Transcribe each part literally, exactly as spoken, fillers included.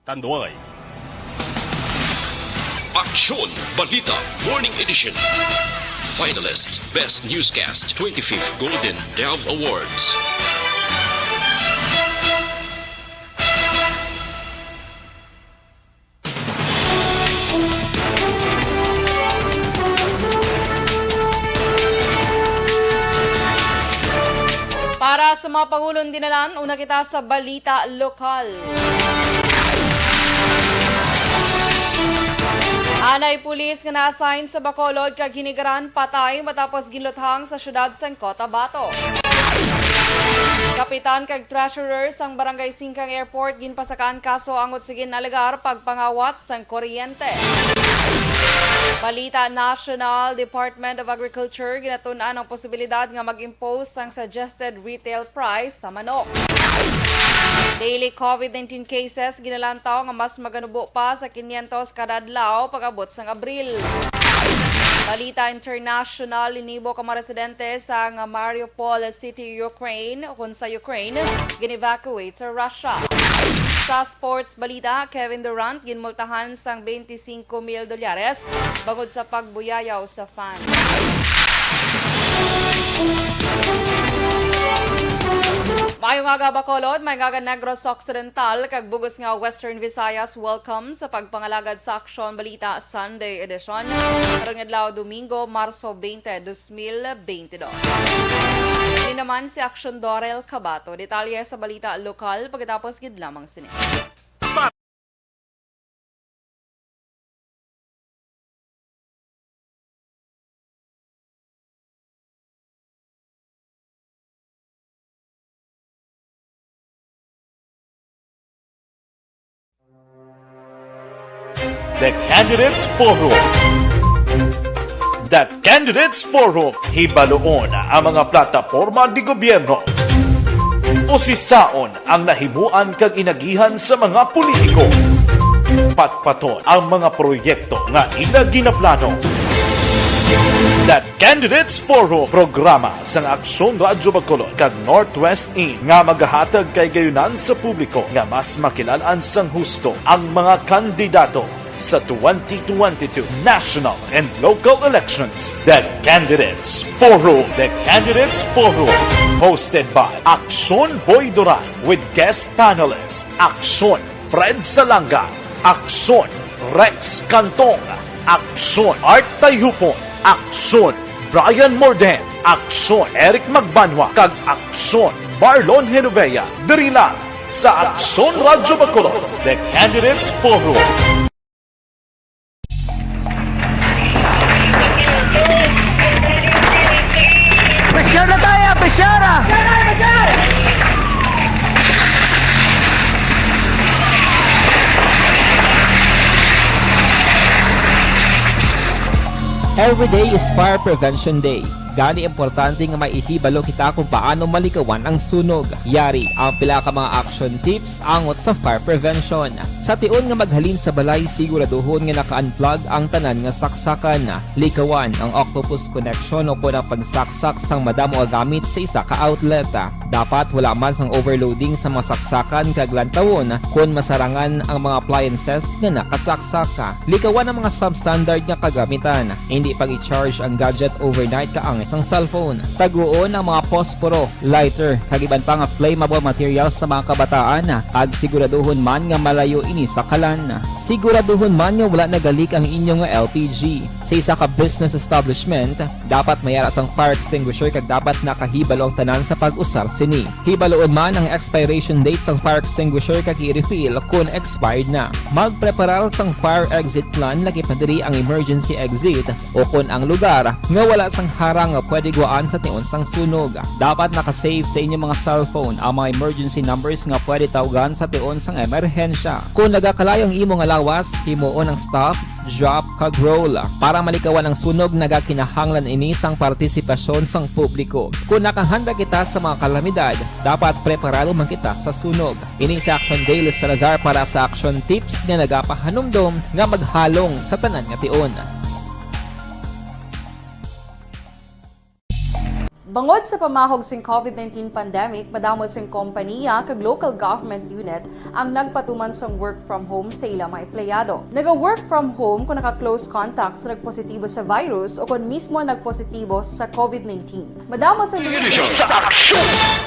Tanduay. Aksyon Balita Morning Edition. Finalist Best Newscast twenty-fifth Golden Dove Awards. Para sa mga pangulong dinalan, una kita sa balita lokal. Anay pulis nga na-assign sa Bacolod kag Hinigaran patay matapos ginluthang sa siyudad sang Cotabato. Kapitan kag treasurer sang Barangay Singkang Airport ginpasakaan kaso angot sa ginalegar pagpangawat sang kuryente. Balita national, Department of Agriculture ginatun-an ang posibilidad nga mag-impose sang suggested retail price sa manok. Daily COVID nineteen cases ginalantaw nga mas maganubo pa sa quinientos kada adlaw pag-abot sang Abril. Balita international, linibo ka mga residente sang Mariupol City, Ukraine, ukon sa Ukraine, gin-evacuate sa Russia. Sa sports balita, Kevin Durant ginmultahan sang twenty-five mil dolyares bangod sa pagbuyayaw sa fan. Maayong aga, Bacolod. Maayong aga, Negros Occidental, kag bugos nga Western Visayas. Welcome sa pagpangalagad sa Aksyon Balita Sunday Edition. Karong adlaw, Domingo, Marso twenty, dos mil twenty-dos. Ini naman si Aksyon Dorel Cabato. Detalye sa balita lokal pagkatapos gid lamang sini. The Candidates Forum. The Candidates Forum. Hibaloon ang mga plataporma di gobyerno. Usisaon ang nahimuan kag inagihan sa mga politiko. Patpaton ang mga proyekto nga ila ginaplano. The Candidates Forum, programa sang Aksyon Radyo Bacolod kag Northwest In nga magahatag kay gayunan sa publiko nga mas makilal-an sang husto ang mga kandidato sa twenty twenty-two national and local elections. The Candidates Forum. The Candidates Forum, hosted by Aksyon Boy Duran with guest panelist Aksyon Fred Salanga, Aksyon Rex Cantong, Aksyon Art Tayhupon, Aksyon Brian Morden, Aksyon Eric Magbanwa, kag Aksyon Marlon Genovea. Diri lang sa Aksyon Radyo Bacolod, The Candidates Forum. Pressure na tayo, pressure! Every day is Fire Prevention Day. Gani, importante nga may ihibalo kita kung paano malikawan ang sunog. Yari ang pila ka mga action tips angot sa fire prevention. Sa tion nga maghalin sa balay, siguraduhon nga naka-unplug ang tanan nga saksakan. Likawan ang octopus connection o kon ang pagsaksak sang madamo nga gamit sa isa ka outlet. Dapat wala man sang overloading sa mga saksakan kag lantawon kon masarangan ang mga appliances nga nakasaksak. Likawan ang mga substandard nga kagamitan. Hindi pag-i-charge ang gadget overnight kaangay sang cellphone. Taguon ang mga posporo, lighter, kag iban pa nga flammable materials sa mga kabataan, kag siguraduhon man nga malayo ini sa kalan. Siguraduhon man nga wala nagalik ang inyo nga L P G. Sa isa ka business establishment, dapat may ara sang fire extinguisher kag dapat nakahibalo ang tanan sa pag-usar sini. Hibaloon man ang expiration date sang fire extinguisher kag i-refill kon expired na. Magpreparar sang fire exit plan, lakip na diri ang emergency exit o kon ang lugar nga wala sang harang nga pwede guwaan sa tion sang sunog. Dapat naka-save sa inyo mga cellphone ang mga emergency numbers nga pwede tawgan sa tion sang emerhensya. Kon nagakalayo ang imo nga lawas, himuon ang stop, drop, kag roll. Para malikawan ang sunog, nagakinahanglan ini sang partisipasyon sang publiko. Kon nakahanda kita sa mga kalamidad, dapat preparado man kita sa sunog. Ini si Action Dale Salazar para sa Action Tips nga nagapahanumdom nga maghalong sa tanan nga tion. Bangod sa pamahog sing COVID nineteen pandemic, madamo sing kompaniya kag local government unit ang nagpatuman sang work from home sa ila mga empleyado. Naga-work from home kung naka-close contact sa nagpositibo sa virus o kon mismo nagpositibo sa COVID nineteen. Madamo sa Edisyon sa Aksyon!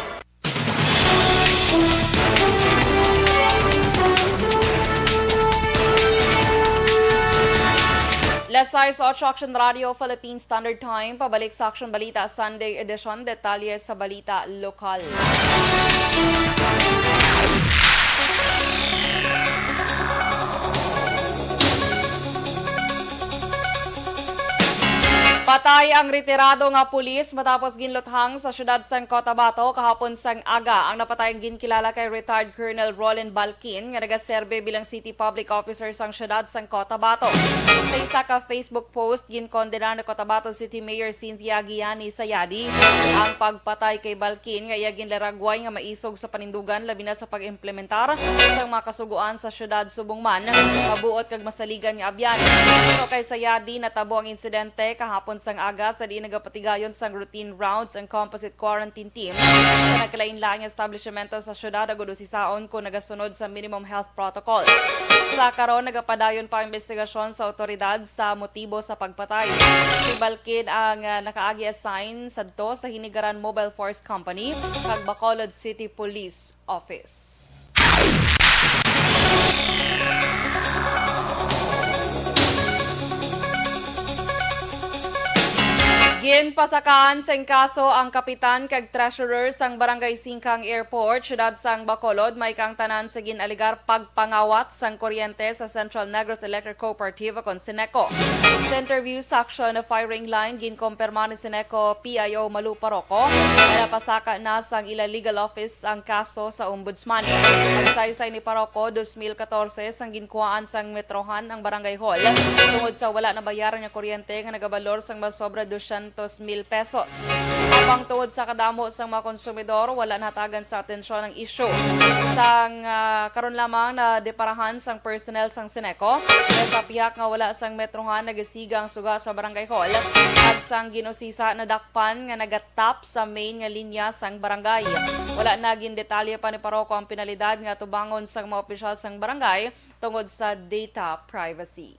Las sais otso, Action Radio Philippine Standard Time. Pabalik sa Action Balita Sunday Edition. Detalye sa balita lokal. Patay ang retirado nga pulis matapos ginluthang sa siyudad sang Cotabato kahapon sang aga. Ang napatay ang ginkilala kay retired Colonel Roland Balkin, nga nagaserbe bilang City Public Officer sang siyudad sang Cotabato. Sa isa ka Facebook post, ginkondena ni Cotabato City Mayor Cynthia Giani Sayadi ang pagpatay kay Balkin, nga iya ginlaragway nga maisog sa panindugan, labi na sa pag-implementar sang mga kasugoan sa siyudad, subong man mabuot kag masaligan nga abyan. Suno kay Sayadi, natabo ang insidente kahapon sang aga, sa diin nagapatigayon sang routine rounds ang composite quarantine team sa nagkalain-lain nga establishmento sa siyudad, agud usisaon kon nagasunod sa minimum health protocols. Sa karon, nagapadayon pa ang investigasyon sa awtoridad sa motibo sa pagpatay. Si Balkin ang, ah, nakaagi assign sadto sa Hinigaran Mobile Force Company kag Bacolod City Police Office. Ginpasakaan sing kaso ang kapitan kag treasurer sang Barangay Singkang Airport, siyudad sang Bacolod, may kaangtanan sa gin-alegar pagpangawat sang kuryente sa Central Negros Electric Cooperative, kon Seneco. Sa interview section, firing line, ginkompirma ni Seneco P I O Malu Parroco nga napasaka na sang ila legal office ang kaso sa Ombudsman. Ang saysay ni Parroco, dos mil katorse sang ginkuhaan sang Metrohan ang barangay hall tungod sa wala nabayaran nga kuryente nga nagabalor sang mas sobra dosyentos mil pesos. Apang tungod sa kadamo sang mga konsumidor, wala nahatagan sa atensyon ang isyu. Sang, ah, karon lamang nadeparahan sang personnel sang Seneco, sa pihak nga wala sang Metrohan nagasiga ang suga sa barangay hall, kag sang gin-usisa nadak- pan nga nagatap sa main nga linya sang barangay. Wala na gindetalye pa ni Parroco ang penalidad nga atubangon sang mga opisyal sang barangay tungod sa data privacy.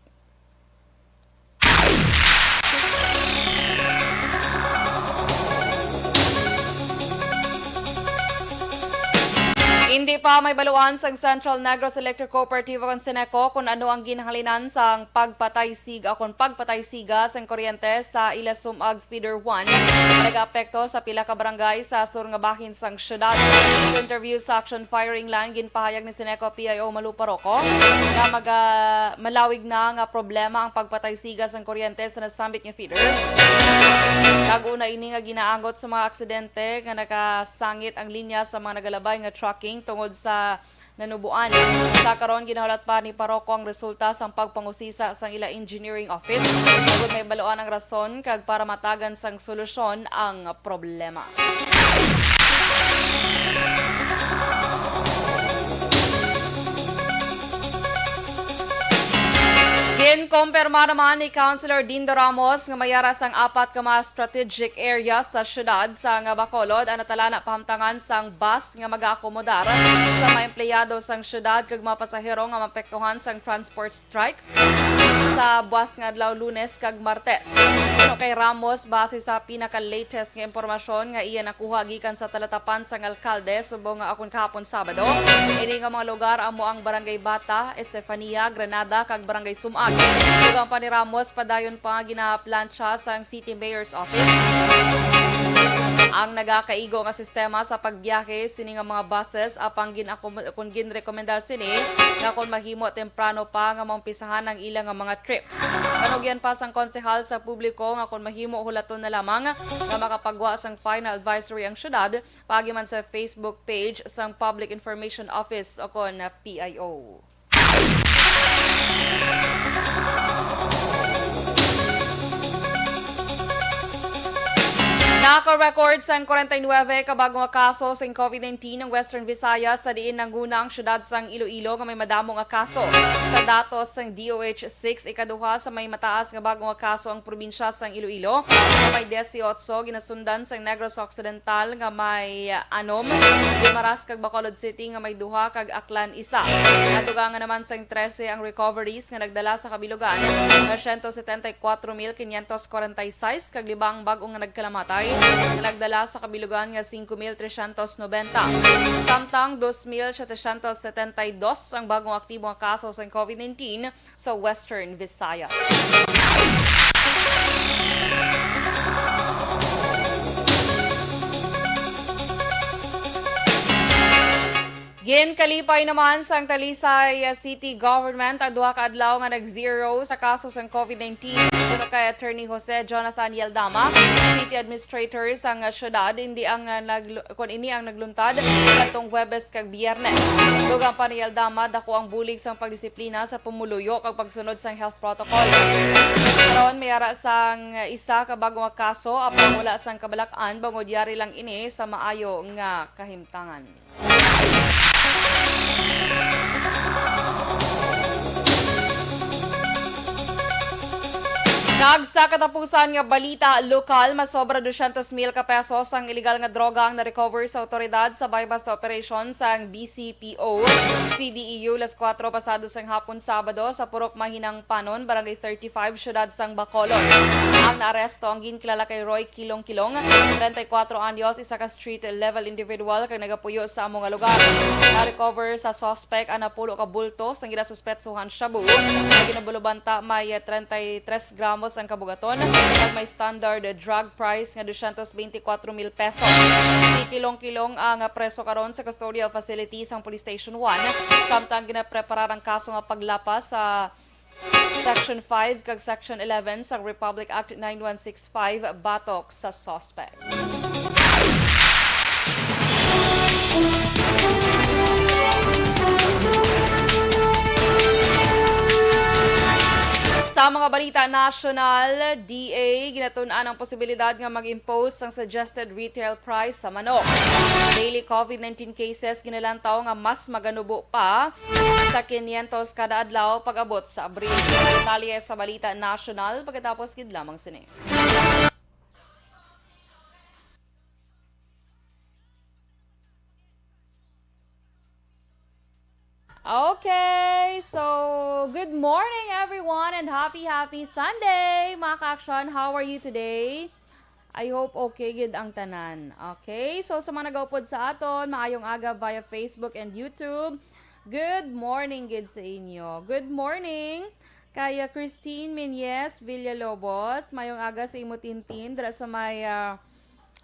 Hindi pa may baluan sang Central Negros Electric Cooperative kon Seneco kon ano ang ginhalinan sang pagpatay siga, kon pagpatay siga sang kuryente sa ila sumag Feeder one nga nagaapekto sa pila ka barangay sa sur nga bahin sang siyudad. Sa interview sa Action Firing Line, ginpahayag ni Seneco P I O Malu Parroco nga maga-, malawig na nga problema ang pagpatay siga sang kuryente sa nasambit nga feeder. Kag una ini nga ginaanggot sa mga aksidente nga nakasangit ang linya sa mga nagalabay nga trucking tungod sa nanuboan. Sa karon, ginahulat pa ni Parroco ang resulta sang pagpangusisa sang ila engineering office, agud mahibaluan ang rason kag para matagan sang solusyon ang problema. Ginkumpirma naman ni Councilor Dindo Ramos nga may ara sang apat ka mga strategic areas sa siyudad sang Bacolod ang natalana pahamtangan sang bus nga magaakomodar sa mga empleyado sang siyudad kag mga pasahero nga maapektuhan sang transport strike sa buas nga adlaw, Lunes kag Martes. Suno kay Ramos, base sa pinaka-latest nga impormasyon nga iya nakuha gikan sa talatapan sang alkalde subong nga akon kahapon Sabado, ini nga mga lugar amo ang Barangay Bata, Estefania, Granada, kag Barangay Sumag. Dugang pa ni Ramos, padayon pa nga ginaplantsa sang City Mayor's Office ang nagakaigo nga sistema sa pagbiyahe sini nga mga buses, apang gin-akomo-, kun ginrekomendar sini nga kon mahimo, temprano pa nga maumpisahan ang ila nga mga trips. Panugyan pa sang konsehal sa publiko nga kon mahimo, hulaton na lamang nga makapagwa sang final advisory ang syudad paagi man sa Facebook page sang Public Information Office o kon P I O. Naka-record sang forty-nine ka bago nga kaso sang COVID nineteen ang Western Visayas, sa diin nanguna ang siyudad sang Iloilo nga may madamo nga kaso. Sa datos sang D O H six, ikaduha sa may mataas nga bago nga kaso ang probinsya sang Iloilo, nga may dieciocho, ginasundan sang Negros Occidental nga may anom, Guimaras kag Bacolod City nga may duha, kag Aklan isa. Nadugangan naman sang trese ang recoveries nga nagdala sa kabilugan nga siyento setenta y kuwatro mil quinientos kwarenta y sais, kag lima ang bag-o nga nagkalamatay nga nagdala sa kabilugan nga singko mil tresyentos nobenta. Samtang dos mil setecientos setenta y dos ang bag-ong aktibo nga kaso sang COVID nineteen sa Western Visayas. Ginkalipay naman sang Talisay City Government ang duha ka adlaw nga nag-zero sa kaso sang COVID nineteen. Suno kay Attorney Jose Jonathan Yaldama, City Administrator sang syudad, hindi ang, ah, naglu-, kun ini ang nagluntad katong Huwebes kag Biyernes. Dugang pa ni Yaldama, dako ang bulig sang pagdisiplina sa pumuluyo kag pagsunod sang health protocol. Karon, may ara sang isa ka bago nga kaso, apang wala sang kabalak-an bangod yari lang ini sa maayo nga kahimtangan. Kag sa katapusan nga balita lokal, masobra dosyentos mil ka pesos ang iligal nga droga ang na-recover sa awtoridad sa buy-bust operation sang B C P O, C D E U, las kuwatro pasado sang hapon Sabado sa Purok Mahinangpanon, Barangay thirty-five, Siyudad sang Bacolod. Ang naaresto ang ginkilala kay Roy Kilong Kilong, treinta y cuatro anyos, isa ka street level individual kag nagapuyo sa amo nga lugar. Na-recover sa suspect ang napulo ka bulto sang ginasuspetsuhan shabu. Sa ginabulubanta may treinta y tres gramos ang kabugaton kag may standard drug price nga dosyentos beintikwatro mil pesos. Si Kilong Kilong ang preso karon sa custodial facility sang Police Station one, samtang ginapreparar ang kaso nga paglapas sa Section five kag Section eleven sa Republic Act nine one six five batok sa suspect. Sa mga balita nasyonal, D A, ginatun-an ang posibilidad nga mag-impose sang suggested retail price sa manok. Daily COVID nineteen cases ginalantaw nga mas maganubo pa sa quinientos kada adlaw pag-abot sa Abril. Detalye sa balita nasyonal pagkatapos gid lamang sini. Okay, so good morning everyone and happy, happy Sunday, mga ka-aksyon. How are you today? I hope okay gid ang tanan. Okay, so sa mga nagaupod sa aton, maayong aga via Facebook and YouTube. Good morning gid sa inyo. Good morning kay, ah, Christine Menyes Villalobos. Mayong aga sa imo, Tintin, dira sa may, ah,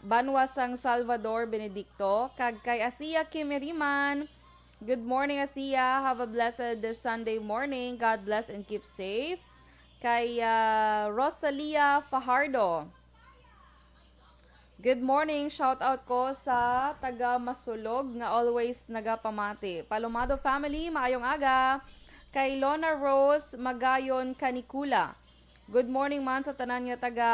banwa sang Salvador Benedicto. Kag kay Athea Kimiriman. Good morning, Athea. Have a blessed Sunday morning. God bless and keep safe. Kay, ah, Rosalia Fajardo. Good morning. Shout out ko sa taga Masulog nga always nagapamati. Palomado family, maayong aga. Kay Lona Rose Magayon Canicula. Good morning man sa tanan nga taga,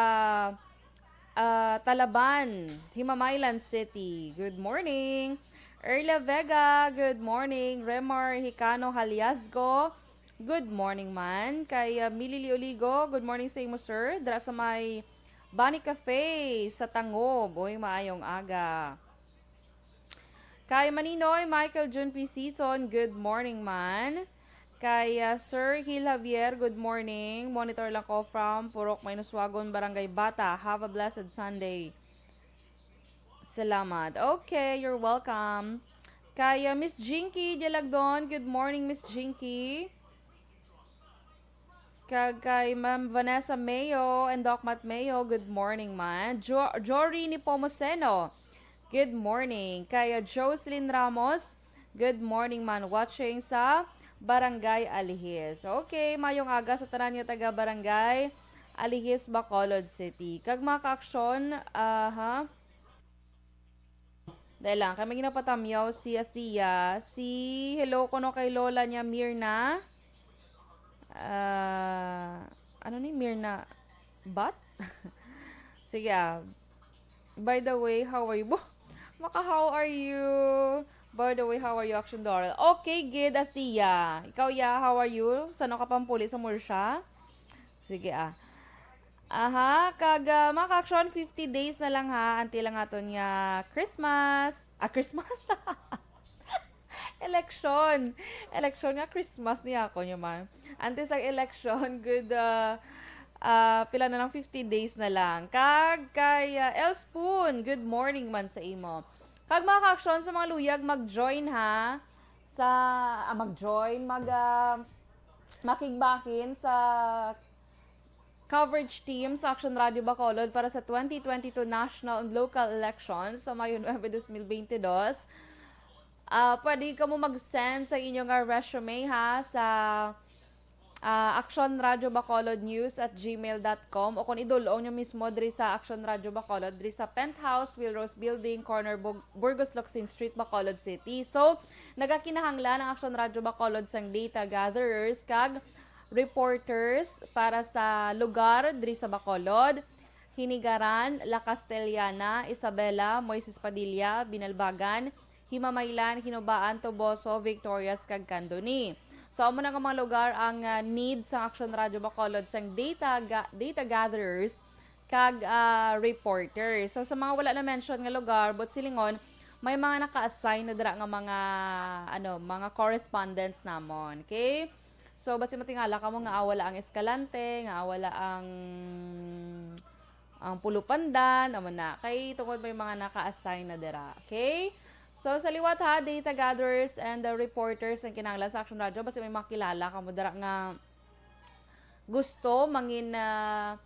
ah, Talaban, Himamaylan City. Good morning. Erla Vega, good morning. Remar Hicano Haliasgo, good morning man. Kay, ah, Mili Lioligo, good morning sa imo, sir. Dira sa may Bani Cafe sa Tangob. Uy, maayong aga. Kay Maninoy Michael Jun P. Season, good morning man. Kay, ah, Sir Gil Javier, good morning. Monitor lang ko from Purok Mainuswagon, Barangay Bata. Have a blessed Sunday. Salamat. Okay, you're welcome. Kay, ah, Miss Jinky Dialagdon, good morning, Miss Jinky. Kag kay Ma'am Vanessa Mayo and Doc Matt Mayo, good morning man. Jo-, Jory Nepomuceno, good morning. Kay, ah, Jocelyn Ramos, good morning man. Watching sa Barangay Alihis. Okay, mayong aga sa tanan nga taga Barangay Alihis, Bacolod City. Kag mga ka-aksyon, aha. Dahil lang, kami ginapatamyaw si Athea. Si, hello ko no kay Lola niya, Mirna. Ah, ano ni Mirna? Bat? Sige, ah. By the way, how are you? Bo-, Maka, how are you? By the way, how are you, Action Doral? Okay, good, Athea. Ikaw, ya, how are you? Sano ka pampuli sa Murcia? Sige, ah. Aha, kag, ah, mga ka-action, fifty days na lang, ha, until ang aton nga Christmas. Ah, Christmas. Election. Election nga Christmas niya ako niyo man. Antes ang election, good, ah, ah, pila na lang, fifty days na lang. Kag kay, ah, El Spoon, good morning man sa imo. Kag mga ka-action, sa mga luyag, mag-join ha. Sa, ah, mag-join, mag, ah, makigbahin sa coverage team sa Action Radio Bacolod para sa twenty twenty-two national and local elections sa Mayo nuebe, dos mil bentidós. Ah, pwede kamo mag-send sa inyo nga resume, ha, sa, ah, Action Radio Bacolod News at gmail dot com, o kung idul-ong nyo mismo diri sa Action Radio Bacolod, diri sa Penthouse, Wilrose Building, corner Bug-, Burgos Locsin Street, Bacolod City. So, nagakinahanglan ang Action Radio Bacolod sang data gatherers kag reporters para sa lugar diri sa Bacolod, Hinigaran, La Castellana, Isabela, Moises Padilla, Binalbagan, Himamaylan, Hinubaan, Toboso, Victorias, kag Candoni. So, amo na nga mga lugar ang, ah, need sa Action Radio Bacolod sang data ga-, data gatherers kag, ah, reporters. So, sa mga wala na-mention nga lugar, but silingon, may mga naka-assign na dira nga mga, ano, mga correspondents namon. Okay? So, basi matingala kamo nga, ah, wala ang Escalante, nga, ah, wala ang, ang Pulupandan, amo na. Kay tungod may mga naka-assign na dira. Okay? So, sa liwat ha, data gatherers and the reporters ang kinahanglan sa Action Radio, basi may makilala kamo dira nga gusto mangin, ah,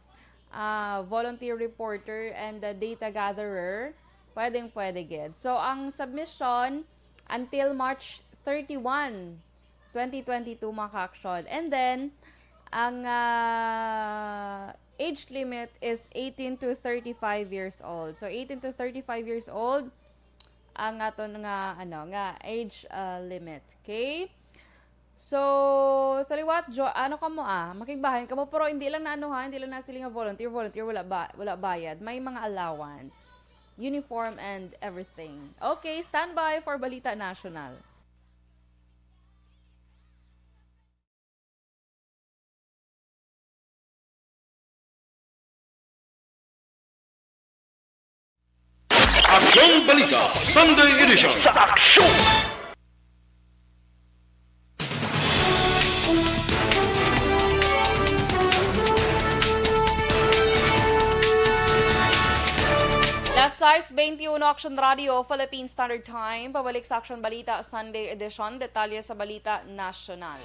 ah, volunteer reporter and the data gatherer, pwedeng-pwede gid. So, ang submission until March thirty-one, twenty twenty-two, mga ka-action. And then, ang, ah, age limit is eighteen to thirty-five years old. So, eighteen to thirty-five years old ang aton nga, ano, nga age, ah, limit. Okay? So, sa liwat, jo-, ano kamo, ah, makigbahin kamo, pero hindi lang na ano, ha, hindi lang na sila nga volunteer, volunteer, wala ba, wala bayad. May mga allowance, uniform, and everything. Okay, standby for Balita National. Aksyon Balita Sunday Edition. Sa aksyon! Las sais beintiuno, Action Radio, Philippine Standard Time. Pabalik sa Action Balita Sunday Edition. Detalye sa balita nasyonal.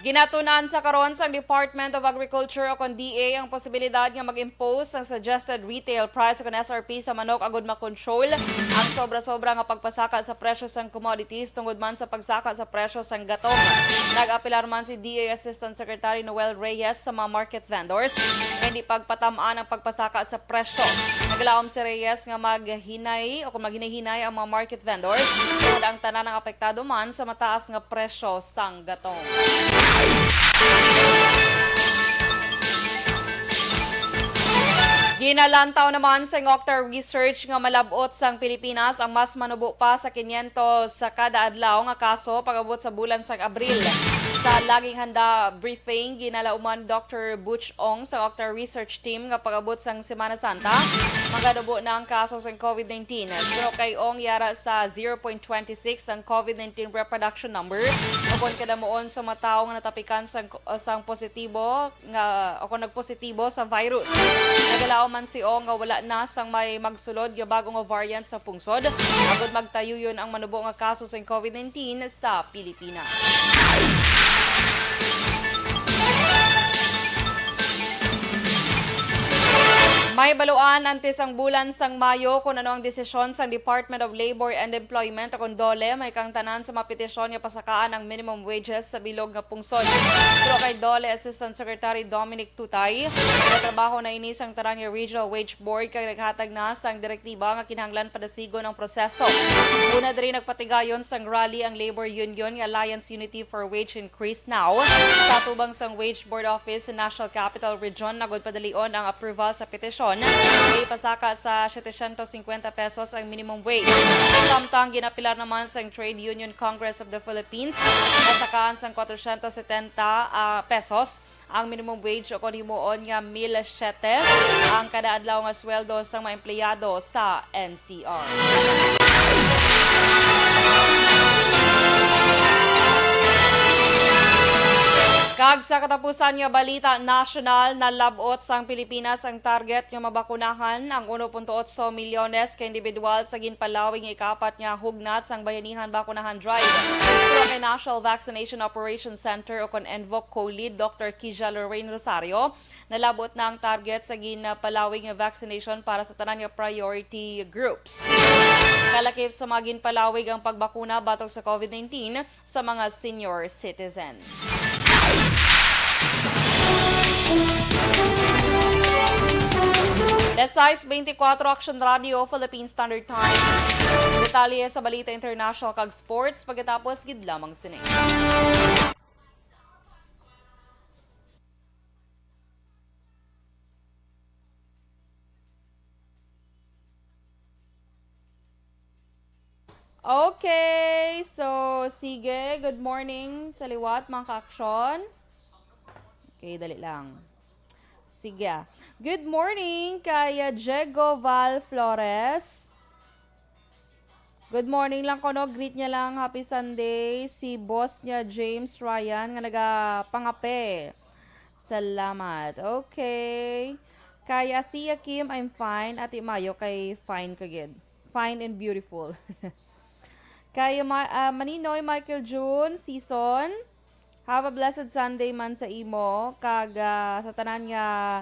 Ginatun-an sa karon sang Department of Agriculture o kon D A ang posibilidad nga mag-impose sang suggested retail price o kon S R P sa manok agud makontrol ang sobra-sobra nga pagpasaka sa presyo sang commodities tungod man sa pagsaka sa presyo sang gatong. Nag-apelar man si D A Assistant Secretary Noel Reyes sa mga market vendors nga hindi pagpatam-an ang pagpasaka sa presyo. Naglaom si Reyes nga maghinay o kung maghinay-hinay ang mga market vendors tungod ang tanan ang apektado man sa mataas nga presyo sang gatong. Ginalantaw naman sa Ngoktar Research nga malab-ot sang Pilipinas ang mas manubo pa sa kinyentos sa kada adlaw nga kaso pag-abot sa bulan sang Abril. Sa Laging Handa briefing, ginalauman ni Doctor Butch Ong sa Ngoktar Research Team nga pag-abot sang Semana Santa, maganubo na ang kaso sang COVID nineteen. Suno kay Ong, yara sa zero point twenty six ang COVID nineteen reproduction number, ukon kadamuon sa mga tawo nga natapikan sang, sang positibo nga, o kung nagpositibo sa virus. Nagalaom man si Ong nga wala na sang may magsulod nga bago nga variant sa pungsod, agud magtayuyon ang manubo nga kaso sang COVID nineteen sa Pilipinas. Mahibaluan antes ang bulan sang Mayo kon ano ang desisyon sang Department of Labor and Employment o kon DOLE, mahikangtanan sa mga petisyon nga pasakaan ang minimum wages sa bilog nga pungsod. Pero kay DOLE Assistant Secretary Dominic Tutay, nagatrabaho na ini sang tanan nga Regional Wage Board kag naghatag na sang direktiba nga kinahanglan padasigon ang proseso. Una diri, nagpatigayon sang rally ang labor union nga Alliance Unity for Wage Increase Now sa atubang sang Wage Board Office sa National Capital Region agod padalion ang approval sa petisyon nga ipasaka sa setecientos cincuenta pesos ang minimum wage. Samtang ginapilar naman sang Trade Union Congress of the Philippines, pasakaan sang kwatro syentos setenta, ah, pesos ang minimum wage, o kon himuon nga mil siyete ang kada adlaw nga sweldo sang mga empleyado sa N C R. Kag sa katapusan nga balita nasyonal, nalab-ot sang Pilipinas ang target nga mabakunahan ang uno punto otso milyones ka individual sa ginpalawig nga ikaapat nga hugnat sang Bayanihan Bakunahan Drive. Suno kay National Vaccination Operation Center o kon NVOC co-lead Doctor Kija Lorraine Rosario, nalab-ot na ang target sa ginpalawig nga vaccination para sa tanan nga priority groups. Kalakip sa mga ginpalawig ang pagbakuna batok sa COVID nineteen sa mga senior citizens. Las sais beintikwatro, Action Radio, Philippine Standard Time. Detalye sa balita international kag sports pagkatapos gid lamang sini. Okay, so sige, good morning sa liwat, mga ka-aksyon. Okay, dali lang. Sige, ah. Good morning kay, ah, Diego Val Flores. Good morning lang ko, no? Greet niya lang, happy Sunday, si boss niya, James Ryan, nga nagapangape. Salamat. Okay. Kay Athea Kim, I'm fine. Ate Mayo, kay fine ka gid. Fine and beautiful. Kay Ma-, ah, Maninoy Michael June, season. Have a blessed Sunday man sa imo, kag, ah, sa tanan nga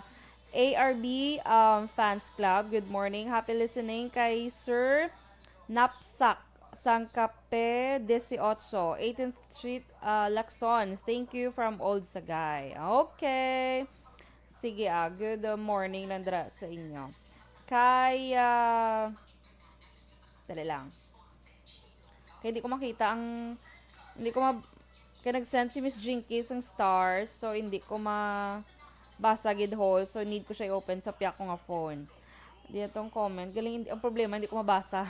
A R B, um, Fans Club. Good morning. Happy listening kay Sir Napsak sang Kape Dieciocho, eighteenth Street, ah, Lacson. Thank you from Old Sagay. Okay. Sige, ah, good, uh, morning lang dira sa inyo. Kay, ah, dali lang. Kay hindi ko makita ang, hindi ko ma-, kay nag-send si Miss Jinky sang stars, so hindi ko mabasa gid, hol. So need ko siya i-open sa piyak ko nga phone. Di na tong comment. Galing, hindi, ang problema, hindi ko mabasa.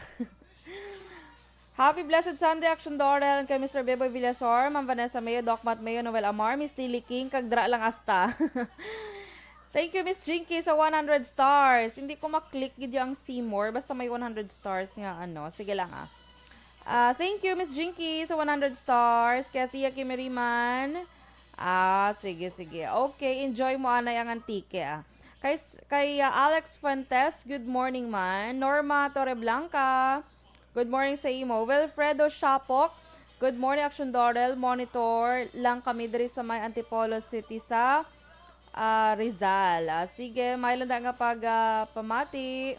Happy blessed Sunday, Action Dorel, and kay Mister Beboy Villasor, Ma'am Vanessa Mayo, Doc Matt Mayo, Noel Amar, Miss Lily King, kag dra lang asta. Thank you, Miss Jinky, sa one hundred stars. Hindi ko ma-click gid yung see more, basta may one hundred stars nga, ano. Sige lang, ah. Ah, thank you, Miss Jinky, sa one hundred stars. Kay Tia Kimiriman. Ah, sige, sige. Okay, enjoy mo, anay, ang Antique, ah. Kay, kay, ah, Alex Fuentes, good morning man. Norma Torreblanca, good morning sa imo. Wilfredo Shapok, good morning, Action Dorel. Monitor lang kami diri sa may Antipolo City sa, ah, Rizal. Ah, sige, may landa nga pag, ah, pamati.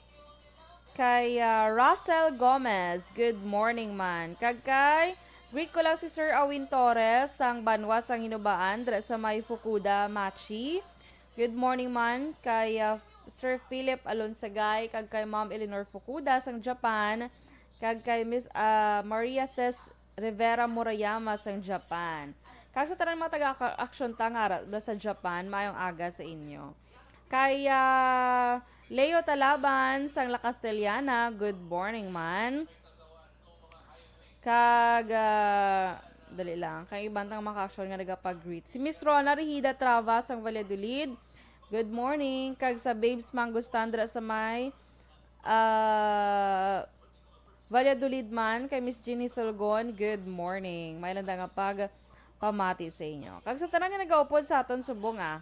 Kay, ah, Russell Gomez, good morning man. Kag kay, greet ko lang si Sir Awin Torres, sang banwa sang Hinubaan, dira sa may Fukuda, Machi. Good morning man kay, ah, Sir Philip Alonsagay, kag kay Ma'am Eleanor Fukuda sang Japan, kag kay Miss, ah, Maria Tess Rivera Murayama sang Japan. Kag sa tanan mga taga-aksyon ta nga ara sa Japan, maayong aga sa inyo. Kay, ah, Leo Talaban sang La Castellana, good morning man. Kag, ah, dali lang, kay iban tang mga ka-aksyon nga nagapag-greet. Si Miss Rona Rehida Trava sang Valladolid, good morning. Kag sa Babes Mangustan dira sa may, ah, Valladolid man, kay Miss Jeannie Solgon, good morning. May landa nga pag pamati sa inyo. Kag sa tanan nga nagaupod sa aton subong, ah,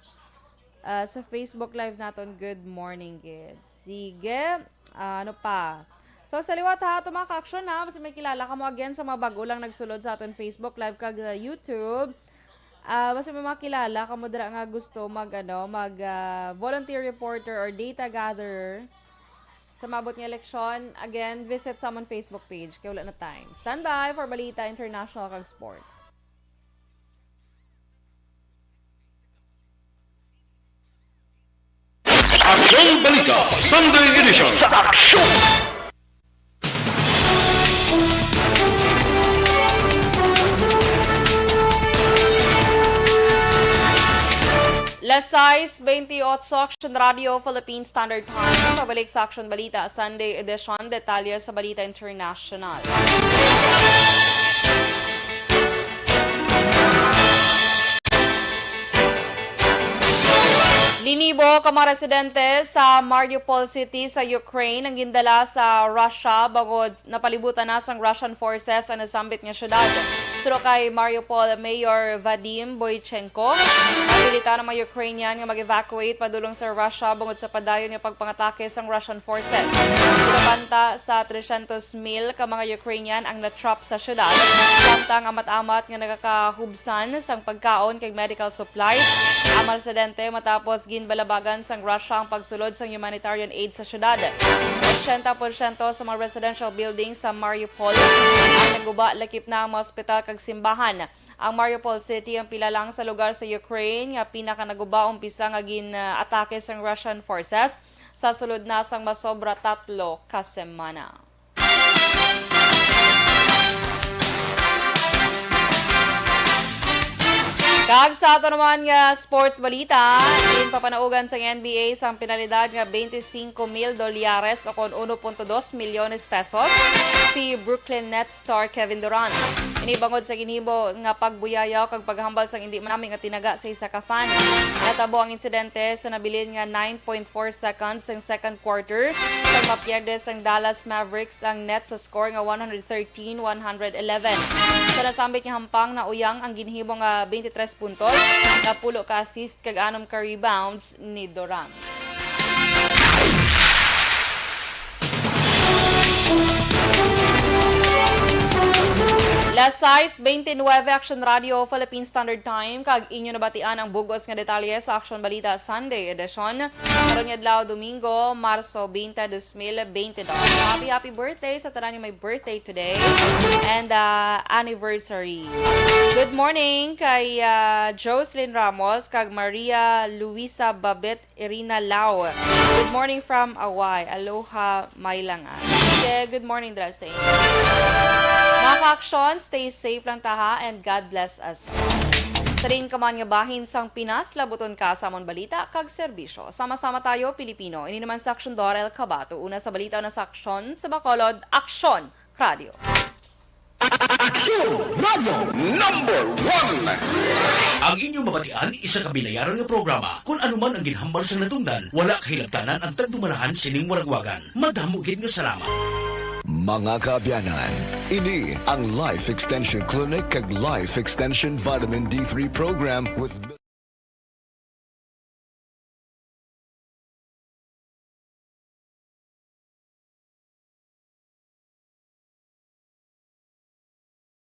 ah, sa Facebook Live naton, good morning, kids. Sige, ah, ano pa? So, sa liwat ha, ato mga ka-aksyon ha, basta may kilala ka mo again sa mga bago lang nagsulod sa aton Facebook Live kag, ah, YouTube. Ah, basta may mga kilala kamo dira nga gusto mag, ano, mag, ah, volunteer reporter or data gatherer sa maabot nga eleksyon, again, visit sa amon Facebook page kay wala na time. Standby for balita international kag sports. Aksyon Balita Sunday Edition. Sa Aksyon! Las sais bentiocho, Aksyon Radio Philippine Standard Time. Pabalik sa Aksyon Balita Sunday Edition. Detalye sa Balita International. Linibo ka mga residente sa Mariupol City sa Ukraine ang gindala sa Russia bangod napalibutan na sang Russian forces ang nasambit nga syudad. Suno kay Mariupol Mayor Vadim Boychenko, ang militar nga mga Ukrainian nga mag-evacuate padulong sa Russia bangod sa padayon nga pagpangatake sang Russian forces. Pinabanta sa tresyentos mil ka mga Ukrainian ang na-trap sa syudad, samtang amat-amat nga nagakahubsan sang pagkaon kag medical supplies ang mga residente matapos ginbalabagan sang Russia ang pagsulod sang humanitarian aid sa syudad. Otsenta porsyento sa mga residential buildings sa Mariupol ang naguba, lakip na ang mga ospital kag simbahan. Ang Mariupol City ang pila lang sa lugar sa Ukraine nga pinakanaguba umpisa nga gin-atake sang Russian forces sa sulod na sang masobra tatlo ka semana. Kag sa ato naman nga sports balita, ginpapanaugan sang N B A sang penalidad nga twenty-five mil dolyares o kon uno punto dos milyones pesos si Brooklyn Nets star Kevin Durant. Ini bangod sa ginhimo nga pagbuyayaw kag paghambal sang indi manami nga tinaga sa isa ka fan. Natabo ang insidente sa nabilin nga nine point four seconds sang second quarter, kag mapierde sang Dallas Mavericks ang Nets sa score nga one hundred thirteen one hundred eleven. Sa nasambit nga hampang, nauyang ang ginhimo nga twenty-three puntos, napulo ka assist kag anom ka rebounds ni Durant. Las sais bentisiete, Aksyon Radio Philippine Standard Time, kag inyo nabatian ang bug-os nga detalye sa Aksyon Balita Sunday Edition. Karon nga adlaw, Domingo, Marso twenty, dos mil twenty-two. Happy, happy birthday sa tanan nga may birthday today and, ah, anniversary. Good morning kay, ah, Jocelyn Ramos kag Maria Luisa Babet Irina Lau. Good morning from Away. Aloha, Maylanga. Sige, good morning dira sa inyo. Mga ka-aksyon, stay safe lang ta ha, and God bless us all. Sa diin ka man nga bahin sang Pinas, labuton ka sa amon balita kag serbisyo. Sama-sama tayo, Pilipino. Ini naman sa Aksyon Doral Kabato. Una sa balita, una sa aksyon, sa Bacolod, Aksyon Radyo. Aksyon Radyo Number One. Ang inyong mabatian, isa ka binayaran nga programa. Kung ano man ang ginhambal sang natungdan, wala kahilabtanan ang tagdumalahan sining waragwagan. Madamo gid nga salamat. Mga kaabyanan, ini ang Life Extension Clinic kag Life Extension Vitamin D three Program with